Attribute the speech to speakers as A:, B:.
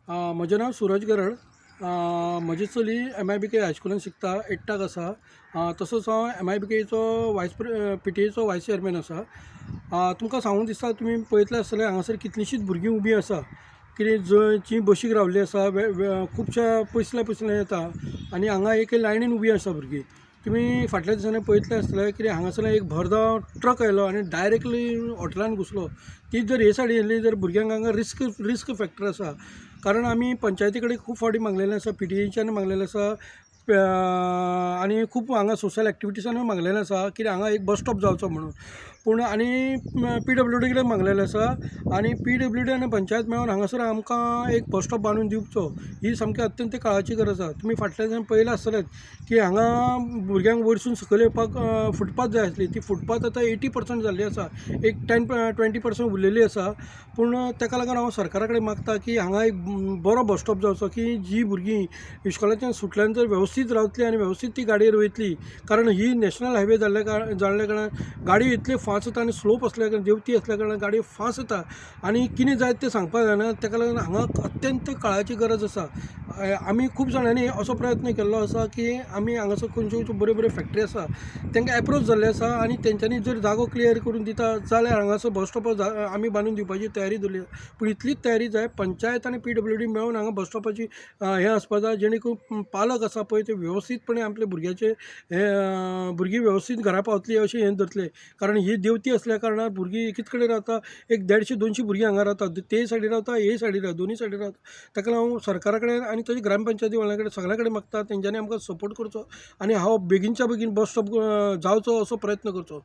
A: म्हजें नांव सुरज गरड. म्हजी चली एम I बी के हायस्कुलांत शिकता, एट्थाक आसा. तसोच हांव एम I बी केचो वायस पीटीएचो वायस चेअरमॅन आसा. तुमकां सांगून दिसता, तुमी पळयतले आसतले, हांगासर कितलींशींच भुरगीं उबीं आसा कितें जीं बशीक रावल्लीं आसा. खुबश्या पयसल्या पयसुल्ल्यान येता आनी हांगा एके लायनीन उबीं आसा भुरगीं. तुमी फाटल्या दिसांनी पळयतले आसतले की हांगासर एक भरधांव ट्रक आयलो आनी डायरेक्टली हॉटेलान घुसलो. तीच जर हे सायडीन येयल्ली जर भुरग्यांक हांगा रिस्क रिस्क फॅक्टर आसा, कारण आमी पंचायती कडेन खूब फावटी मागलेलें आसा, पिटीएच्यान मागलेलें आसा आनी खूब हांगा सोशल एक्टिविटीजानूय मागलेलें आसा की हांगा एक बस स्टॉप जावचो म्हणून. पूण आनी पीडब्ल्यूडी कडेन मागलेलें आसा आनी पीडब्ल्यूडी आनी पंचायत मेळून हांगासर आमकां एक बस स्टॉप बांदून दिवचो ही सामकी अत्यंत काळाची गरज आसा. तुमी फाटल्या दिसांनी पळयलां आसतलेंच की हांगा भुरग्यांक वयरसून सकयल येवपाक फुटपाथ जाय आसली. ती फुटपाथ आतां 80% जाल्ली आसा, एक 10-20% उरलेली आसा. पूण ताका लागून हांव सरकारा कडेन मागता की हांगा एक बरो बस स्टॉप जावचो की जी भुरगीं इश्कोलाच्यान सुटल्या नंतर वेवस्थीत रावतलीं आनी वेवस्थीत ती गाडयेर वयतली, कारण ही नॅशनल हायवे जाल्ल्या कारणान गाडी इतली फास्ट वता आनी स्लोप आसल्या कारणान, देंवती आसल्या कारणान गाडी फास्ट वता आनी कितें जायत तें सांगपाक जायना. ताका लागून हांगा अत्यंत काळाची गरज आसा. आमी खूब जाणांनी असो प्रयत्न केल्लो आसा की आमी हांगासर खंयच्यो खंयच्यो बऱ्यो बऱ्यो फॅक्ट्री आसा तांकां एप्रोच जाल्ले आसा आनी तेंच्यांनी जर जागो क्लियर करून दिता जाल्यार हांगासर बस स्टॉप आमी बांदून दिवपाची तयारी दवरली. पूण इतलीच तयारी जाय, पंचायत आनी पीडब्ल्यूडी मेळून हांगा बस स्टॉपाची हें आसपा जाय, जेणे करून पालक आसा पळय ते वेवस्थीतपणे आपल्या भुरग्याचे हे भुरगीं वेवस्थीत घरा पावतली अशें हें धरतले, कारण ही देंवती आसल्या कारणान भुरगीं एकीच कडेन रावता. एक 150-200 भुरगीं हांगा रावतात. ते सायडीन रावता, हे सायडीन रावता, दोनूय सायडीन रावता. ताका लागून सरकारा कडेन आनी तशें ग्रामपंचायती वाल्यां कडेन, सगळ्यां कडेन मागता, तेंच्यांनी आमकां सपोर्ट करचो आनी हो बेगीनच्या बेगीन बस स्टॉप जावचो असो प्रयत्न करचो.